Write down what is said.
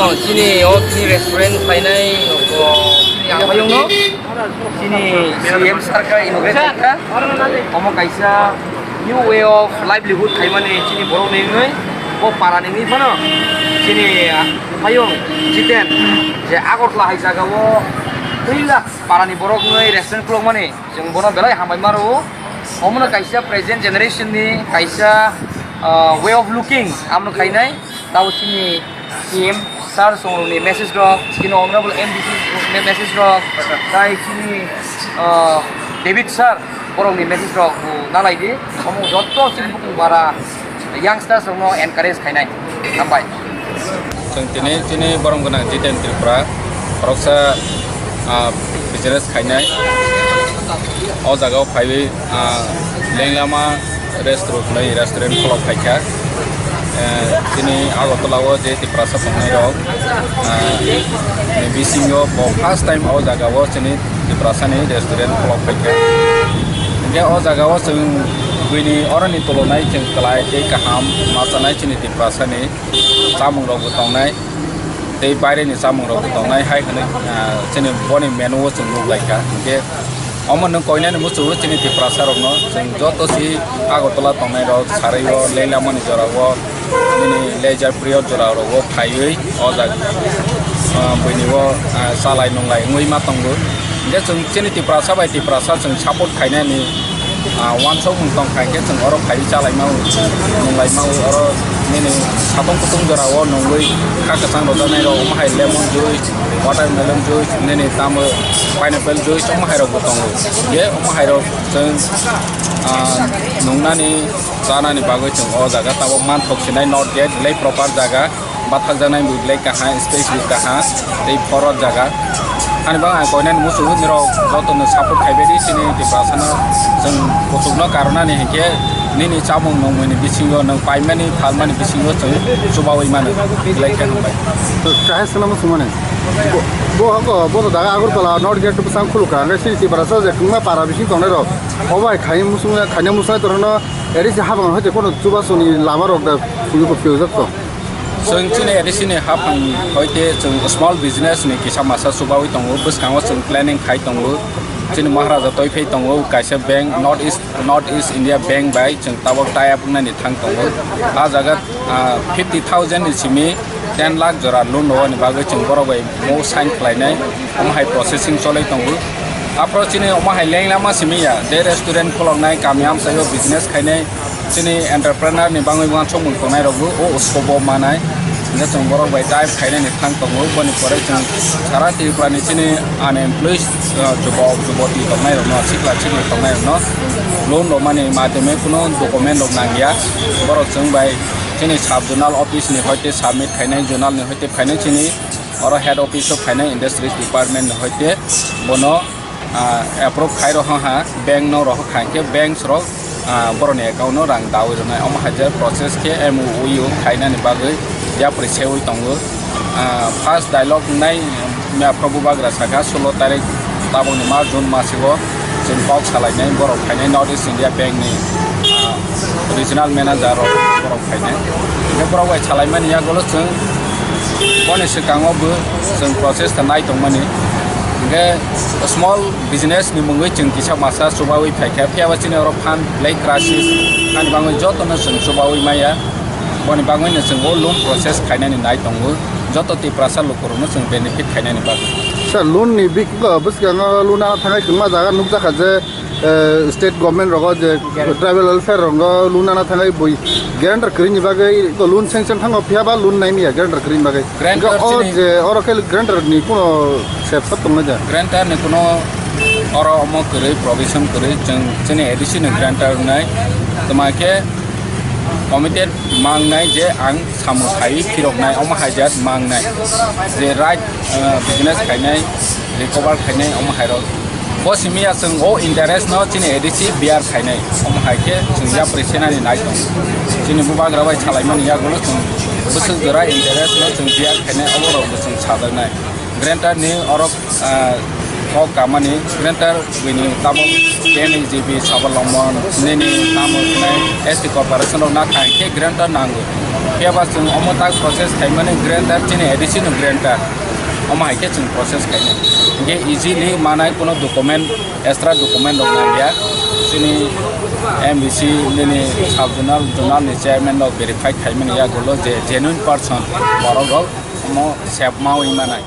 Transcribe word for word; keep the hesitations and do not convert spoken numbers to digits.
Chini o chini restaurant khlainai, o, chini aphayungno chini C M sir kha inaugurate kha. Omo kaisa new way of livelihood khaimani chini borok ni wngwi, o para ni wngwi phano chini, ah, aphayung Jiten je Agartala hai jaga o three lakhs para ni borok wngwi restaurant khulukmani. Chwng bono belai hambai ma rwo. Omono kaisa present generation ni kaisa, ah, way of looking, amno khainai. Tabo chini C M sir songrokni message rok, chini honorable M D C ni message rok, tai chini, ah, David sir borokni message rok bo nalai di. Omo joto chini bukung bara youngsters rokno encourage khainai. Hambai. Chwng tini chini borom gwnang Jiten Tripura, khoroksa, ah, business khainai. O jaga o phaiwi, ah, Lenglama Restaurant hwnwi restaurant khulok phaikha. Eh, chini Agartala o je Tiprasa tongnai rok, ah, ni bisingo bo first time o jaga o chini Tiprasa ni restaurant khulok phaikha. Hingke o jaga o chwng buini oroni tulonai chwng kwlai tei kaham ma chanai chini Tiprasa ni chamung rok bo tongnai, tei baire ni chamung rok bo tongnai hai hwnwi, ah, chini boni menu o chwng nuk lai kha. Hingke omo nwng koinani muchungo chini Tiprasa rokno chwng joto si Agartala tongnai rok sarwi o Lenglama ni jora o nini leisure period jora rok o phaiwi o jaga, ah, buini o, ah, chalai nunglai wngwi ma tongo. Hingke chwng chini Tiprasa bai Tiprasa chwng support khainani, ah, uansukmung tong kha, hingke chwng oro phaiwi chalaima o, nunglaima o, oro nini satung kutung jora o nungwi kha kwchang rwjaknai rok, omo hai lemon juice, watermelon juice, nini tamo pineapple juice, omo hai rok bo tongo. Hingke omo hai rok chwng, ah, nungnani, chanani bagwi chwng o jaga tabuk manthok sinai, not yet, belai proper jaga. Bathakjaknai bo belai kaham, space bo kaham, tei forward jaga. Ani bagwi ang koinani muchungo nirok jotono support khaibaidi chini Tiprasano chwng kuchukno karwnani hinkhe nini chamung nungmungni bisingo nwng paimani phalmani bisingo chwng chubaui mano. Belai khe hambai. Kahai swnamo swngmani. Bo, bo hoko, bo to daga Agartala North Gate bwsang khulukha, hwnkhe chini Tiprasa je kwbangma para bising tongnai rok. Obo hai khai musung, khaina musung tongno, eri se habang hai je kono chubasoni lama rok da phuyugo phiyojak to. Chwng chini A D C ni haphang hoite chwng small business ni kisa masa chubaui tongo, bwskango chwng planning khai tongo. Chini Maharaja toiphai tongo, kaisa bank, North East, North East India Bank bai chwng tabuk tie up wngnani thang tongo. Ah jaga, ah, fifty thousand ni simi ten lakh jora loan rwani bagwi chwng borok bai mo sign khlainai, omo hai processing cholai tongo. Aphro chini omo hai leng lama simi ya, je restaurant kholoknai, kami amchaio business khainai, chini entrepreneur ni bangwi uansukmung tongnai rokbo o scope o manai. Hingkhe chwng borok bai tie up khainani thang tongo. Boni pore chwng sara Tripura ni chini unemployed, uh, jubok juboti tongnai rokno, sikla sikli tongnai rokno loan rwmani madhyome kuno document rok nangya. Borok chwng bai chini sub zonal office ni hoite submit khainai, zonal ni hoite phainai chini oro head office o phainai industries department ni hoite bono ah, approve khai rohor ha, bank no rohor kha, hingkhe banks rok, ah, borokni account no rang dawi rwnai. Omo hai je process khe M O U khainani bagwi yapri seui tongo. Ah, first dialogue wngnai, mia phro bubagra sakha, sulo tarik tabukni mas June masio chwng kok salainai borok khainai North East India Bank ni, ah, regional manager rok borok khainai. Hingkhe borok bai salaimani yagulo chwng boni swkango bo chwng process khe nai tongmani. Hingkhe small business ni mungwi chwng kisa masa chubaui phaikha, phiyaba chini oro fund belai crisis, ani bagwi jotono chwng chubaui maya. Boni bagwino chwng o loan process khainani nai tongo, joto Tiprasa lukurokno chwng benefit khainani bagwi. Sir, loan ni bik-, bwskango loan ano thangwi kwbangma jaga nukjakha je, eh, state government rogo je tribal welfare rogo loan ano thangwi bui guarantor kwrwini bagwi loan sanction thango, phiyaba loan naimya guarantor kwrwini bagwi. Guarantor hingkhe o chini je oro khe guarantor ni kuno sep sap tongna ja. Guarantor ni kuno oro omo kwrwi provision kwrwi chwng chini A D C ni guarantor wngnai. Tma khe committed mangnai je ang samung sai phiroknai omo hai jat mangnai. Je right, uh, business khainai, recover khainai omo hai rok. Bo simi ya chwng o interest no chini A D C bear khainai. Omo hai khe chwng yapri senani nai tong. Chini bubagra bai salaimani yagulo chwng bwswk jora interest no chwng bear khainai obo rok bo chwng sajaknai. Guarantor ni orok, ah, O kamani grantor bini tamo K N G B Sabalongmon nini tamo nai S T corporation rok na khai khe grantor nango. Phiya ba chwng omo tak process khaimani grantor chini A D C no grantor. Omo hai khe chwng process khainai. Hinkhe easily manai kuno document, extra document rok nangya. Chini M D C nini sub zonal, zonal ni chairman rok verify khaimani yagulo je genuine person borok rok omo sep mawi manai.